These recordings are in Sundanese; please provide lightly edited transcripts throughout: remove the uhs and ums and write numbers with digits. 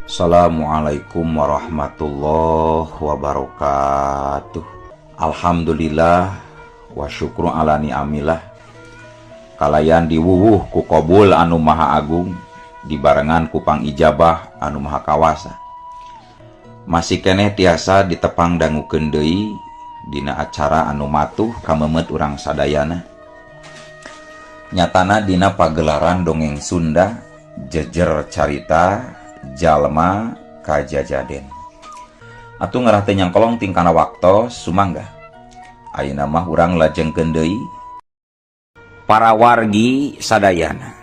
Assalamualaikum warahmatullahi wabarakatuh. Alhamdulillah wa syukru ala ni'amillah. Kalayan diwuwuh ku qabul anu maha agung, dibarengan ku pangijabah anu maha kawasa. Masih keneh tiasa ditepang dangukeun deui dina acara anu matuh kamemet urang sadayana. Nyatana dina pagelaran dongeng Sunda jejer carita jalma kajajaden. Atuh ngarah teu nyangkolong tingkana waktos sumangga. Ayeuna mah urang lajengkeun deui para wargi sadayana.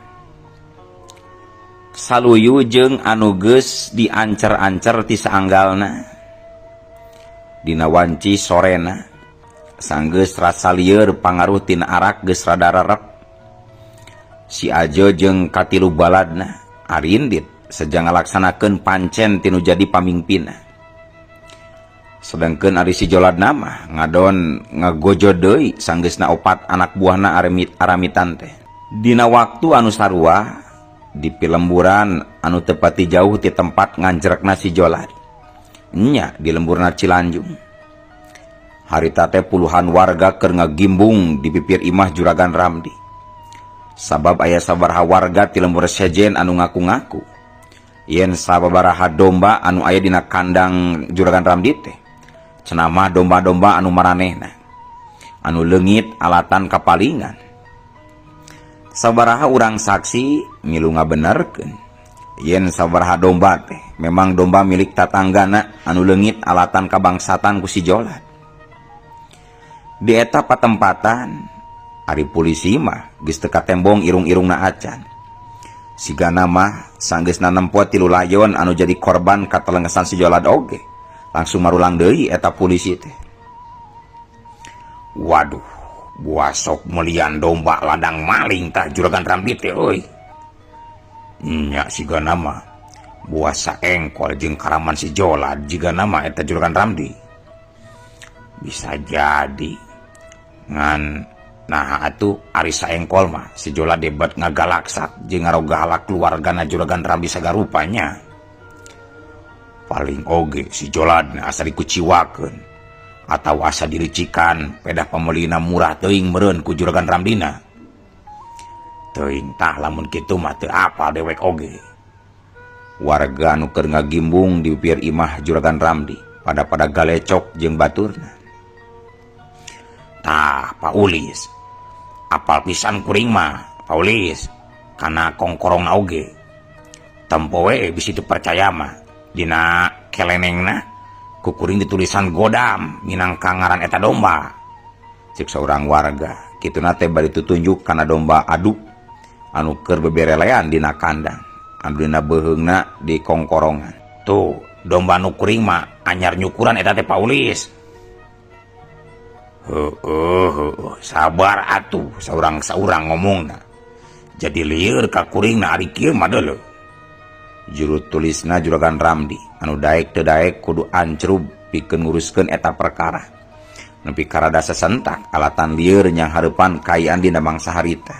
Saluyu jeung anu geus diancer-ancer ti saanggalna. Dina wanci sorena sanggeus rasa lieur pangaruh tina arak geus rada rerep. Si Ajo jeung katilu baladna arindit sejang ngalaksanakeun pancen tinu jadi pamingpinna. Sedangkeun ari si Joladna mah ngadon ngagojo deui sanggeusna opat anak buahna aramit aramitan teh. Dina waktu anu sarua di pilemburan anu teu pati jauh ti tempat nganjrekna si Jolad. Nya di lemburna Cilanjung. Harita teh puluhan warga keur ngagimbung di pipir imah Juragan Ramdi. Sabab aya sabaraha warga ti lembur sejen anu ngaku-ngaku yen sababaraha domba anu aya dina kandang Juragan Ramdi teh cenah mah domba-domba anu maranehna anu leungit alatan kapalingan. Sabaraha urang saksi milu ngabenerkeun yen sabaraha domba teh memang domba milik tatanggana anu leungit alatan kabangsatan ku si Jolad. Di eta patempatan ari polisi mah geus teu katembong irung-irungna acan. Sigana mah sanggeusna nempo tilu layon anu jadi korban katelengesan si Jolad oge. Langsung marulang deui eta polisi teh. Waduh, buah sok melian domba ladang maling tah Juragan Ramdi teh euy. Nya sigana mah buah saengkol jeung karaman si Jolad jigana mah eta Juragan Ramdi. Bisa jadi ngan nah atuh ari saengkol mah si Jolad debat ngagalaksak jeung ngarogalak keluargana Juragan Ramdi sagarupanya. Paling oge si Jolad asa dikuciwakeun atau asa diricikan pedah pamelina murah teuing meureun ku Juragan Ramdina. Teuing tah lamun kitu mah teu apal dewek oge. Warga anu keur ngagimbung di pipir imah Juragan Ramdi pada-pada galecok jeung baturna. Tah Pak Ulis, apal pisan kuring mah Pak Ulis kana kongkorongna oge. Tempo we bisi teu percaya mah dina kelenengna ku kuring ditulisan godam minangka ngaran eta domba. Cek saurang warga kituna teh bari tutunjuk kana domba adu anu keur beberelean dina kandang anu dina beuheungna di kongkorongan. Tuh domba nu kuring mah anyar nyukuran eta teh Pak Ulis. Heueuh heueuh sabar atuh saurang-saurang ngomongna. Jadi lieur ka kuringna ari kieu mah deuleu. Juru tulisna Juragan Ramdi anu daek teu daek kudu ancrub pikeun nguruskeun eta perkara. Nepi ka rada sasentak alatan lieur nyanghareupan kaayaan dina mangsa harita.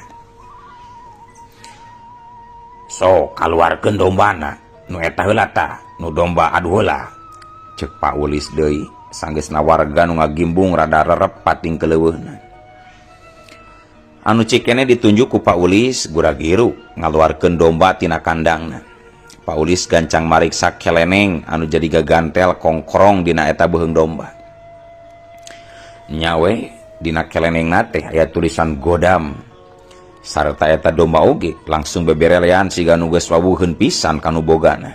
So kaluarkeun dombana nu eta heula tah nu domba aduh heula. Cek Pak Ulis deui sanggeusna warga nu ngagimbung rada rerep pating keleuweuhna. Anu cikene ditunjuk ku Pak Ulis gura-giru ngaluarkeun domba tina kandangna. Pak Ulis gancang mariksa keleneng anu jadi gagantel kongkrong dina eta beuheung domba. Nya we dina kelenengna teh aya tulisan godam. Sarta eta domba oge langsung beberelean siga nu geus wawuheun pisan kanu bogana.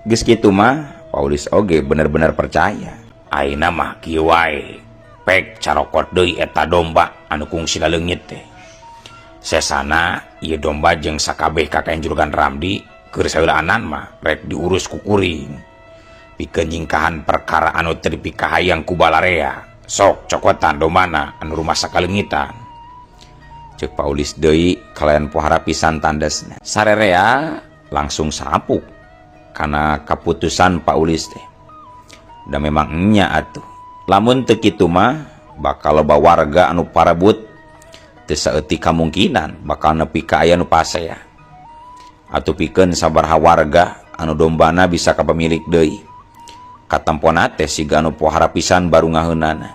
Geus kitu mah Pak Ulis oge bener-bener percaya. Ayeuna mah kieu wae, pek carokot deui eta domba anu kungsi leungit teh. Sesana ieu domba jeung sakabeh kakayan Juragan Ramdi keur saheulaanan mah rek diurus ku kuring. Pikeun nyingkahan perkara anu teu dipikahayang ku balarea. Sok cokotan dombana anu rumasa kaleungitan. Cek Pak Ulis deui kalayan pohara pisan tandesna. Sarerea langsung sapuk kana kaputusan Pak Ulis teh. Da memang nya atuh. Lamun teu kitu mah bakal loba warga anu parebut teu saeutik kamungkinan bakal nepi ka aya nu pasea. Atuh pikeun sabaraha warga anu dombana bisa ka pamilik deui. Katempona teh siga anu pohara pisan barungaheunana.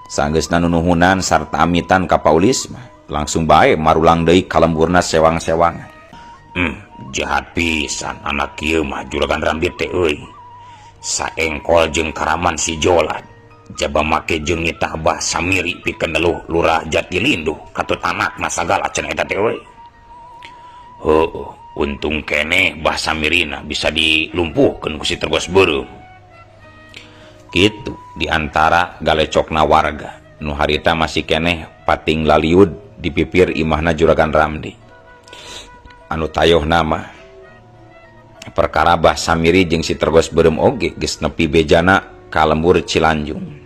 Sanggeusna nunuhunan sarta amitan ka Pa Ulis mah langsung bae marulang deui ka lemburna sewang-sewangan. Jahat pisan anak kieu mah Juragan Ramdi teh euy. Saengkol jeung karaman si Jolat. Jaba make jeung nitah Bah Samiri pikeun neluh Lurah Jatilinduh katut anakna sagala cenah eta teh euy. Heueuh, untung keneh Bah Samirina bisa dilumpuhkeun ku si Tergos Beureum. Kitu di antara galecokna warga nu harita masih keneh pating laliud di pipir imahna Juragan Ramdi. Anu tayohna mah perkara Bah Samiri jeung si Tergos Beureum oge geus nepi bejana ka lembur Cilanjung.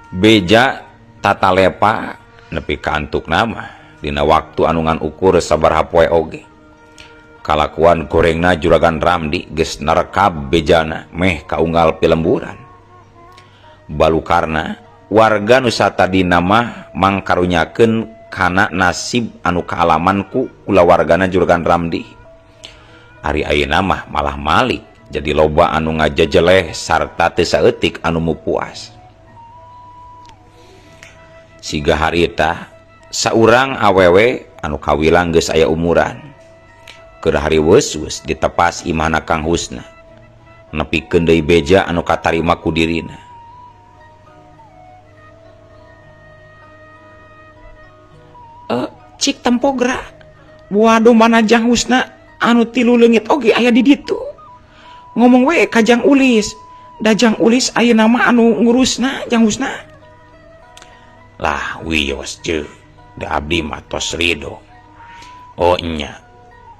Beja tatalepa nepi ka antukna mah dina waktu anu ngan ukur sabaraha poe oge. Kalakuan gorengna Juragan Ramdi geus narekab bejana meh kaunggal pilemburan. Balukarna warga nu satadina mah mangkarunyakeun kana nasib anu kaalaman ku kulawargana Juragan Ramdi. Ari ayeuna mah malah malik jadi loba anu ngajejeleh sarta teu saeutik anu mupuas. Siga harita saurang awewe anu kawilang geus aya umuran. Keur hariweus-weus ditepas imahna Kang Husna. Nepikeun deui beja anu katarima ku dirina. Cik tempogra. Buah dombana Jang Husna anu tilu leungit oge aya di ditu. Ngomong we ka Jang Ulis. Da Jang Ulis ayeuna mah anu ngurusna Jang Husna. Lah wios jeuh, da abdi mah tos rido. Oh nya,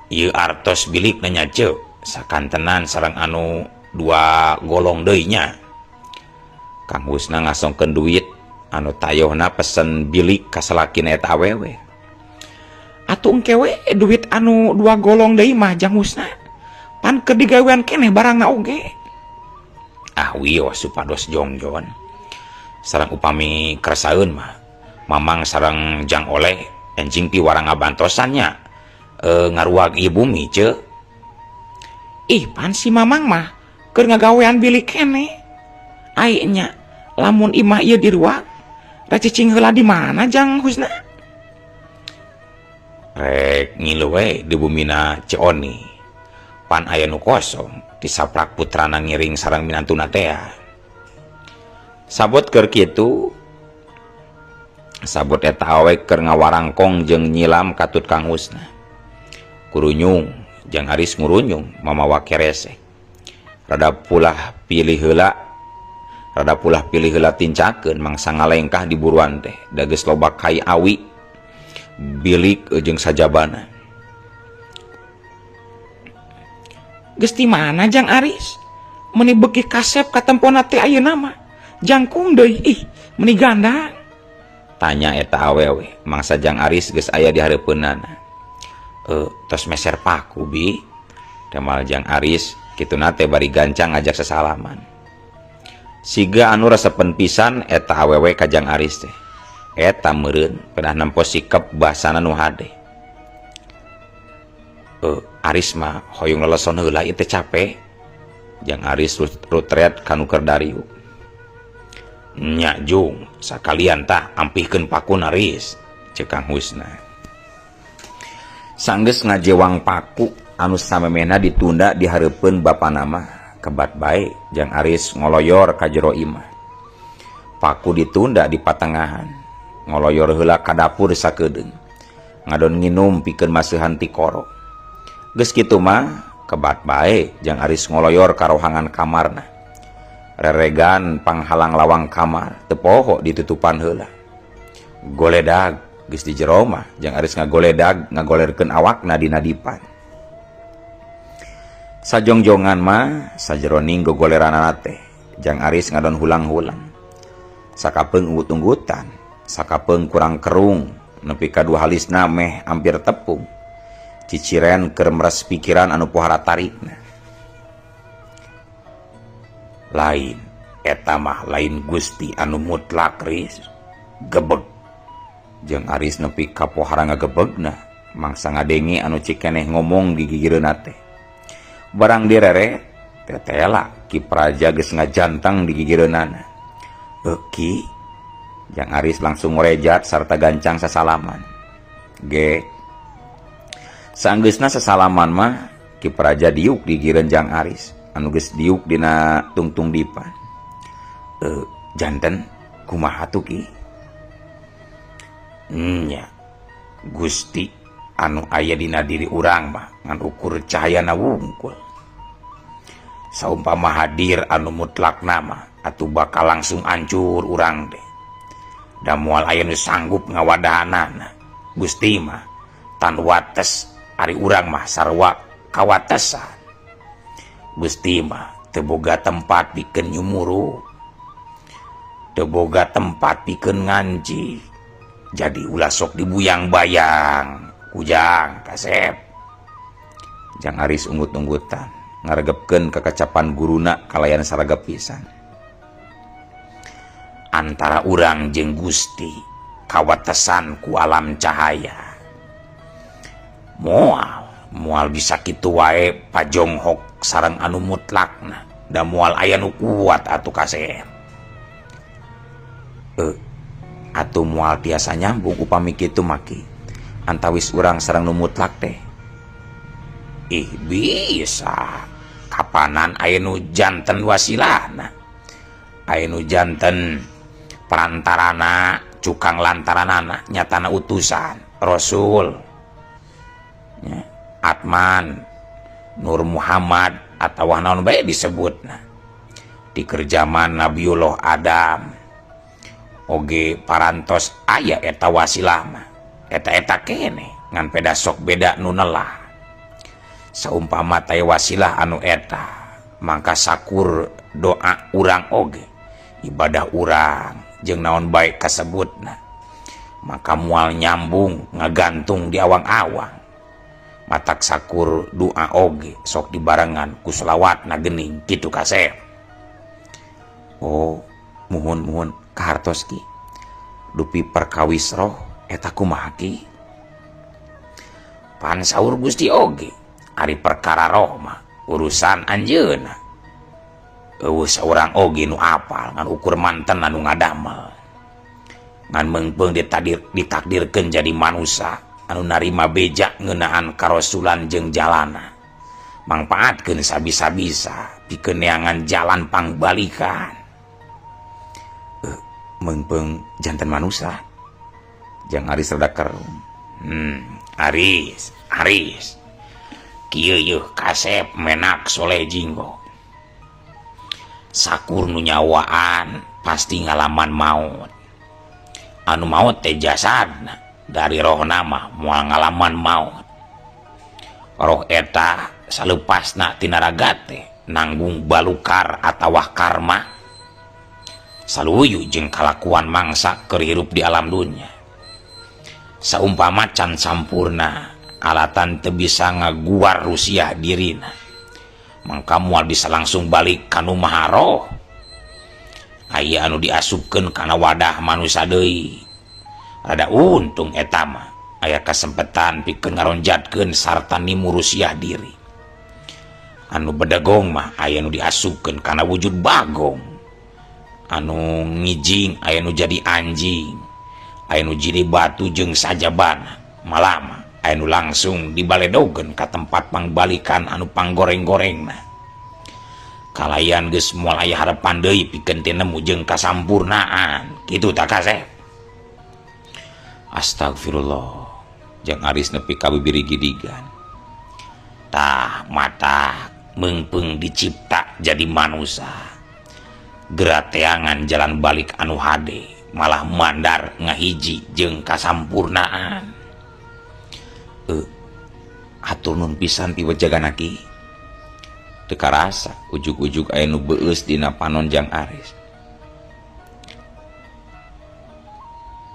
ieu artos bilik nanya jeuh, sakantenan sareng anu dua golong deui nya. Kang Husna ngasongkeun duit anu tayohna pesen bilik ka salakina eta awewe. Atuh engke we duit anu dua golong deui mah Jang Husna. Pan keur digawean keneh barangna oge. Ah wios supados jongjon. Sareng upami kersaeun mah Mamang sareng Jang Oleh enjing piwarang ngabantosan nya. Ngaruag ieu bumi ceu. Ih pan si Mamang mah keur ngagawean bilik keneh. Ai nya lamun imah ieu diruag rek cicing heula di mana Jang Husna? Rek ngilu we di bumina Ceoni. Pan aya nu kosong disaprak putrana ngiring sareng minantuna tea. Sabot keur kitu sabot eta awe keur ngawarangkong jeung nyilam katut Kang Husna. Kurunyung Jang Aris ngurunyung mamawa keresek. Rada pulah pilih heula, rada pulah pilih heula tincakeun mangsa ngalengkah di buruan teh. Da geus loba kai awi bilik jeung sajabana. Geus di mana Jang Aris? Meni beuki kasep katempona teh ayeuna mah. Jangkung deui ih, meni gandang. Tanya eta awewe, mangsa Jang Aris geus aya di hareupeunana. Tos meser paku bi. Temal Jang Aris kituna teh bari gancang ngajak sesalaman. Siga anu resepen pisan eta awewe ka Jang Aris teh. Eta meureun pedah nempo sikep basana nu hade. Aris mah hoyong leleson heula ieu teh capek. Jang Aris rutret ka nu keur dariu. Nya jung, sakalian tah ampihkeun paku Aris, ceuk Kang Husna. Sanggeus ngajewang paku anu samemehna ditunda di hareupeun bapana mah kebat bae Jang Aris ngoloyor ka jero imah. Paku ditunda di patengahan, ngoloyor heula ka dapur sakedeung. Ngadon nginum pikeun maseuhan tikoro. Geus kitu mah kebat bae Jang Aris ngoloyor ka rohangan kamarna. Reregan panghalang lawang kamar teu poho ditutupan heula. Goledag geus di jero mah Jang Aris ngagoledag ngagolerkeun awakna dina dipan. Sajongjongan mah sajeroning gogoleranana teh Jang Aris ngadon hulang-hulang. Sakapeung unggut-unggutan, sakapeung kurang kerung nepi ka dua halisna meh hampir tepung. Ciciren keur meres pikiran anu pohara tarikna. Lain eta mah lain Gusti anu mutlak Ris. Gebeg. Jeung Aris nepi ka pohara ngagebegna Mangsa ngadenge anu cikeneh ngomong di gigireunna teh. Barang direre tetela Ki Praja geus ngajantang di gigireunana. Ki Jang Aris langsung ngorejat sarta gancang sasalaman. Ge sanggeusna sasalaman mah Ki Praja diuk di gigireun Jang Aris anu geus diuk dina tungtung dipan. Janten kumaha tuh Ki? Nya Gusti anu aya dina diri urang mah ngan ukur cahayana wungkul. Saumpama hadir anu mutlak nama atuh bakal langsung hancur urang teh. Da moal aya nu sanggup ngawadahanana. Gusti mah tan wates ari urang mah sarua kawatesan. Gusti mah teu boga tempat pikeun nyumuru, teu boga tempat pikeun nganci. Jadi ulah sok dibuyang-bayang kujang kasep. Jang Aris unggut-unggutan ngaregepkeun kakacapan guruna kalayan saragep pisan. Antara urang jeung Gusti kawatesan ku alam cahaya. Moal bisa kitu wae pajonghok sareng anu mutlakna, da moal aya nu kuat atuh kasep. Atuh moal tiasa nyambung upami kitu maki antawis urang sareng nu mutlak teh. Ih bisa kapanan aya nu janten wasilana, aya nu janten perantarana, cukang lantaranana, nyatana utusan Rasul ya, Atman Nur Muhammad atau naon bae disebutna. Di kerjaman Nabiullah Adam oge parantos aya eta wasilah mah, eta-eta kene ngan peda sok beda nu nelah. Saumpama teh wasilah anu eta mangka sakur doa urang oge ibadah urang jeung naon bae kasebutna, maka moal nyambung ngagantung di awang-awang. Matak sakur doa oge sok dibarengan ku selawatna geuning kitu kasep. Oh muhun-muhun kahartos Ki. Dupi perkawis roh eta kumaha Ki? Pan saur Gusti oge ari perkara roh mah urusan anjeunna. Eueuh saurang oge nu apal ngan ukur manten anu ngadamel. Ngan meungpeung ditakdirkeun jadi manusa anu narima beja ngeunaan karasulan jeung jalana. Mangpaatkeun sabisa-bisa pikeun neangan jalan pangbalikan. Meungpeung janten manusa. Jang Aris rada kerung. Aris, Aris. Kieu yeuh kasep menak soleh jinggo. Sakur nu nyawaan pasti ngalaman maut. Anu maut teh jasadna, dari rohna mah moal ngalaman maut. Roh eta salepasna tina raga teh nanggung balukar atawa karma. Saluyu jeung kalakuan mangsa keur hirup di alam dunya. Saumpama can sampurna alatan teu bisa ngaguar rusiah dirina, mangka moal bisa langsung balik ka nu maha roh. Aya anu diasupkeun kana wadah manusa deui. Rada untung eta mah aya kasempatan pikeun ngaronjatkeun sarta nimu rusiah diri. Anu bedegong mah aya nu diasupkeun kana wujud bagong. Anu ngijing aya nu jadi anjing, aya nu jadi batu jeung sajabana. Malama aya nu langsung dibaledogeun ka tempat pangbalikan anu panggoreng-gorengna. Kalayan geus moal aya harepan deui pikeun teu nemu jeung kasampurnaan. Kitu tah kasep. Astagfirullah. Jang Aris nepi ka bibiri gidigan. Tah mata meungpeung dicipta jadi manusa. Gerateangan jalan balik anu hade malah mandar ngahiji jeung kasampurnaan. Hatur nuhun pisan piwejagana Ki. Teu karasa ujug-ujug aya nu beueus dina panon Jang Aris.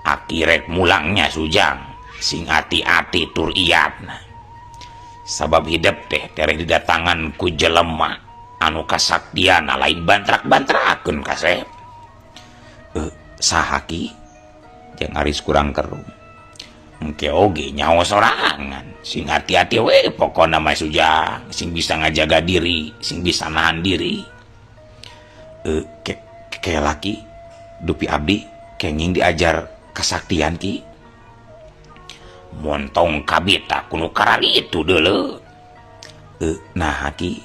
Aki rek mulangnya sujang sing ati-ati tur iatna. Sabab hidep teh tereh didatangan ku jelema anu kasaktiana lain bantrak-bantrakeun kasep. Saha Ki? Jang Aris kurang kerung. Engke oge nyaho sorangan. Sing hati-hati we pokona mah Sujang, sing bisa ngajaga diri, sing bisa nahan diri. Ke laki dupi abdi kenging diajar kasaktian Ki. Montong kabita kuno kararitu deuleu. Nah Ki,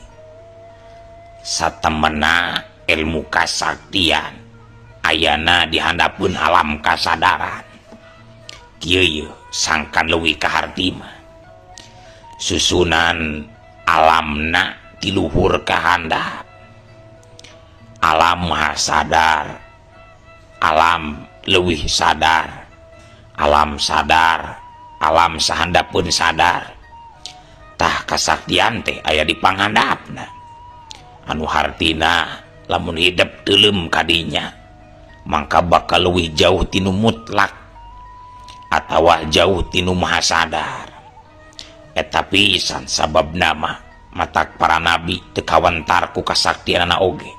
satemena ilmu kasaktian ayana di handapeun alam kasadaran. Kieu yeuh sangkan leuwih kaharti mah. Susunan alamna ti luhur ka handap. Alam maha sadar, alam leuwih sadar, alam sadar, alam sahandapeun sadar. Tah kasaktian teh aya di panghandapna. Anu hartina lamun hidep teuleum kadinya mangka bakal leuwih jauh tinu mutlak atawa jauh tinu maha sadar. Eta pisan sabab nama matak para nabi teu kawentar ku kasaktianana oge.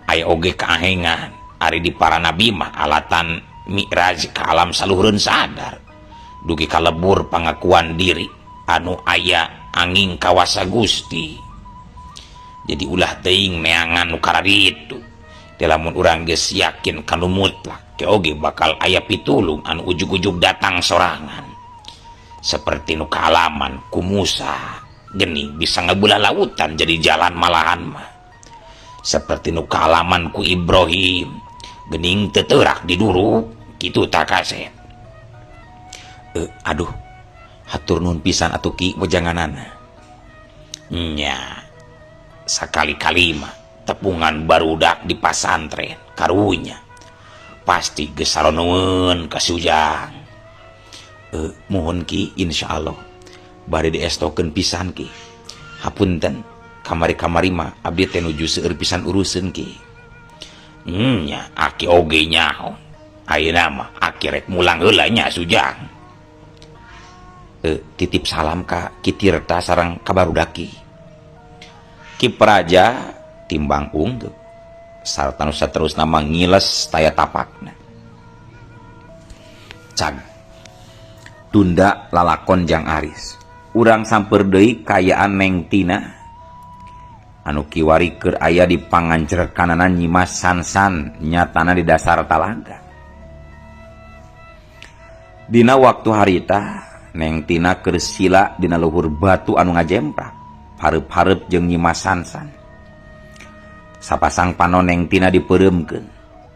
Aya oge kaahengan ari di para nabi mah alatan mi'raj ka alam saluhureun sadar dugi kalebur pangakuan diri anu aya angin kawasa Gusti. Jadi ulah teuing neangan nu kararitu. Lamun urang geus yakin kanu mutlak ke oge bakal aya pitulung anu ujug-ujug datang sorangan. Seperti nu kaalaman ku Musa geni bisa ngebelah lautan jadi jalan malahan mah. Seperti nu kaalaman ku Ibrahim gening teu teurak diduruk kitu tak kasep. Aduh, hatur nuhun pisan atuh Ki wejanganana. Nya sakali-kali mah tepungan barudak di pasantren karunya pasti geus saroneun ka Sujang. Muhun Ki, insyaallah bade diestokeun pisan Ki. Hapunten kamari-kamari mah abdi teh nuju seueur pisan uruseun Ki. Nya aki oge nyaho. Ayeuna mah aki rek mulang heula nya Sujang. Titip salam ka Ki Tirta sareng ka barudak Ki. Ki Praja timbang unggeup sarta nu saterusna mah ngiles taya tapakna. Cag tunda lalakon Jang Aris. Urang samper deui kayaan Neng Tina anu kiwari keur aya di pangancerkanana Nyimas Sansan nyatana di dasar talaga. Dina waktu harita Neng Tina keur sila dina luhur batu anu ngajemprak hareup-hareup jeung Nyimas Sansan. Sapasang panon Neng Tina dipeureumkeun,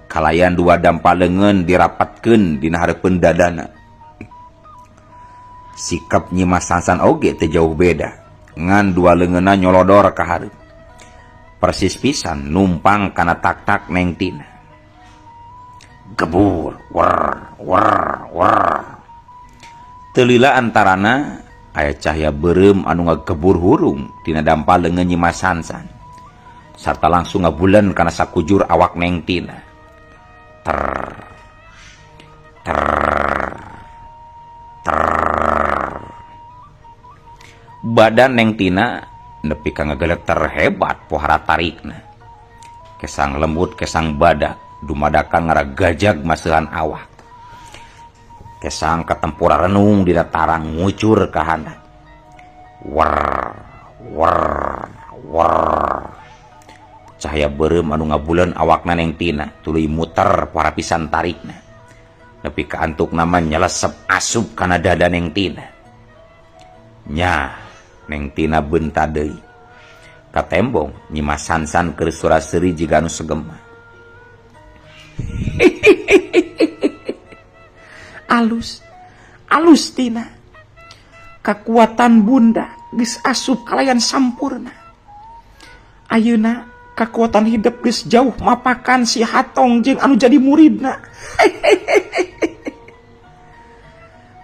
kalayan dua dampa leungeun dirapatkeun dina hareupeun dadana. Sikap Nyimas Sansan oge teu jauh beda, ngan dua leungeunna nyolodor ka hareup. Persis pisan numpang kana tak-tak Neng Tina. Gebur, wer, wer, wer. Teu lila antarana aya cahaya beureum anu ngagebur hurung tina dampa leungeun Nyimas Sansan. Sarta langsung ngabulen kana sakujur awak Neng Tina. Ter, ter, ter. Badan Neng Tina nepi ka ngageleter hebat pohara tarikna. Kesang lembut kesang badak dumadakan ngaragajag maseuhan awak. Kesang katempura renung dina tarang ngucur ka handap. Wer, wer, wer. Cahaya beureum anu ngabuleun awakna Neng Tina tuluy muter para pisan tarikna. Nepi ka antukna mah nyelesep asup kana dada Neng Tina. Nya, Neng Tina beunta deui. Katembong Nyimas Sansan keur sura-seuri jiga anu segema. Alus, alus Tina. Kakuatan bunda geus asup kalayan sampurna. Ayeuna kakuatan hidup geus jauh mapakan si Hatong jeung anu jadi muridna.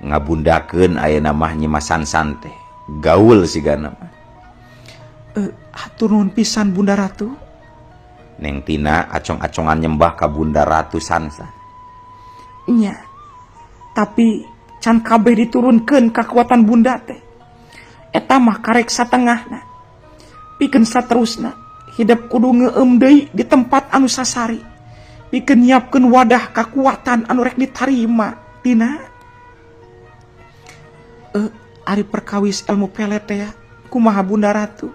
Ngabundakeun ayeuna mah Nyimas Sansan teh gaul sigana mah. Hatur nuhun pisan Bunda Ratu. Neng Tina acong-acongan nyembah ka Bunda Ratu Sansan. Nya, tapi can kabeh diturunkeun kakuatan bunda teh. Eta mah karek satengahna. Pikeun saterusna hidup kudu ngeueum deui di tempat anu sasari. Pikeun nyiapkeun wadah kakuatan anu rek ditarima Tina. Ari perkawis ilmu pelet teh ya, kumaha Bunda Ratu?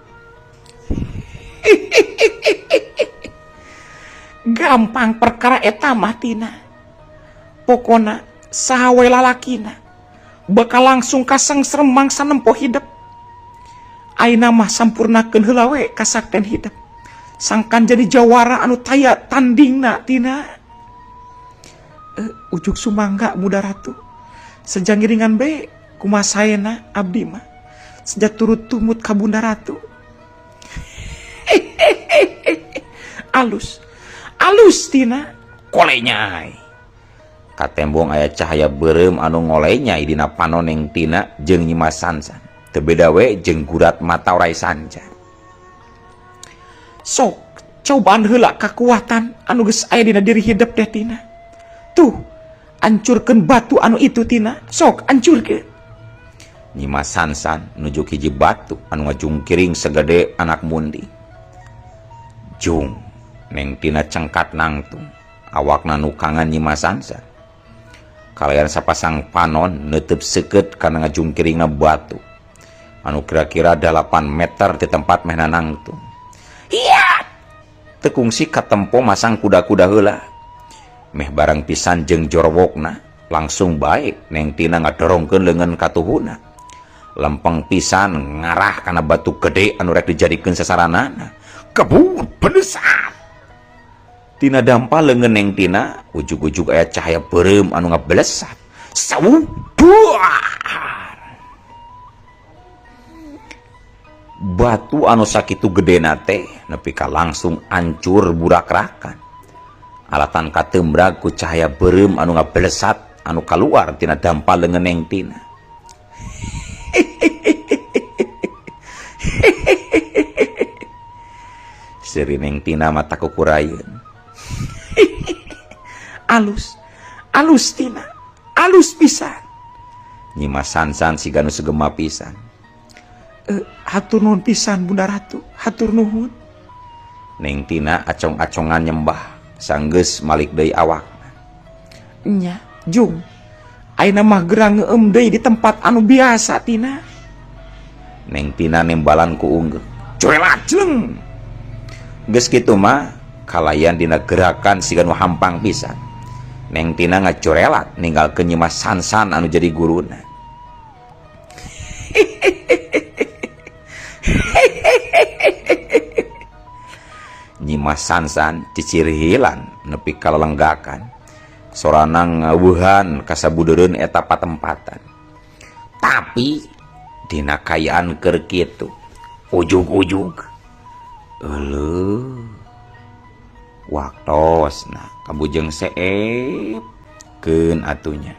Gampang perkara eta mah Tina. Pokona saha we lalakina bakal langsung kasengserem mangsa nempo hidep. Ayeuna mah sampurnakeun heula we kasakten hidep. Sangkan jadi jawara anu taya tandingna Tina. Ujuk sumangga Bunda Ratu. Sejang ngiringan be kumaha saena abdi mah. Sejak turut tumut ka Bunda Ratu. Alus. Alus Tina. Kolenyai. Katembong aya cahaya beureum anu ngolenyai dina panoneng Tina jeung Nyi Mas Sansan. Teu beda we jeung gurat mata orai sanca. Sok cobaan heula kakuatan anu geus aya dina diri hidep teh Tina. Tuh, ancurkeun batu anu itu Tina. Sok ancurkeun. Nyi Mas Sansan nuju hiji batu anu ngajungkiring segede anak mundi. Jung, Neng Tina cengkat nangtung, awakna nukangan Nyi Mas Sansan. Kalayan sapasang panon neuteub seukeut kana ngajungkiringna batu anu kira-kira 8 meter di tempat mehna nangtung. Iya, teu kungsi katempo masang kuda-kuda heula. Meh barang pisan jeung jorowokna langsung bae Neng Tina ngadorongkeun leungeun katuhuna. Lempeng pisan ngarah kana batu gede anu rek dijadikeun sasaranana. Kebut benesat. Tina dampa leungeun Neng Tina, ujug-ujug aya cahaya beureum anu ngabelesat. Sauduar. Batu anu sakitu gedena teh nepi ka langsung ancur burakrakan. Alatan katembrag ku cahaya beureum anu ngabelesat anu kaluar tina dampa leungeun Neng Tina. Seuri Neng Tina mata kukurayeun. Alus, alus Tina, alus pisan. Nyi Mas Sansan siga nu segema pisan. Hatur nuhun pisan Bunda Ratu, hatur nuhun. Neng Tina acong-acongan nyembah, sanggeus malik deui awakna. Nya, Jung. Ayeuna mah gerang ngeueum deui di tempat anu biasa Tina. Neng Tina nembalan ku unggeuh. Cuelat jeleng. Geus kitu mah kalayan dina gerakan siga nu hampang pisan. Neng Tina ngacorelat ninggalkeun Nyi Mas Sansan anu jadi guruna. Nyi Mas Sansan cicirihilan nepi ka lelenggakan. Sorana ngaweuhan kasabudeureun eta patempatan. Tapi dina kaayaan keur kitu, ujug-ujug euleuh waktosna kabujeng seep keun atunya.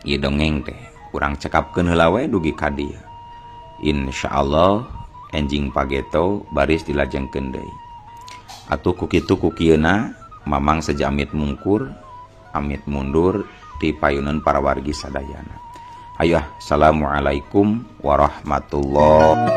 Ieu dongeng teh urang cekapkeun heula we dugi ka dieu. Insyaallah enjing pageto baris dilajengkeun deui. Atuh ku kitu ku kieuna mamang seja amit mungkur amit mundur ti payunan para wargi sadayana. Ayo, assalamualaikum warahmatullahi.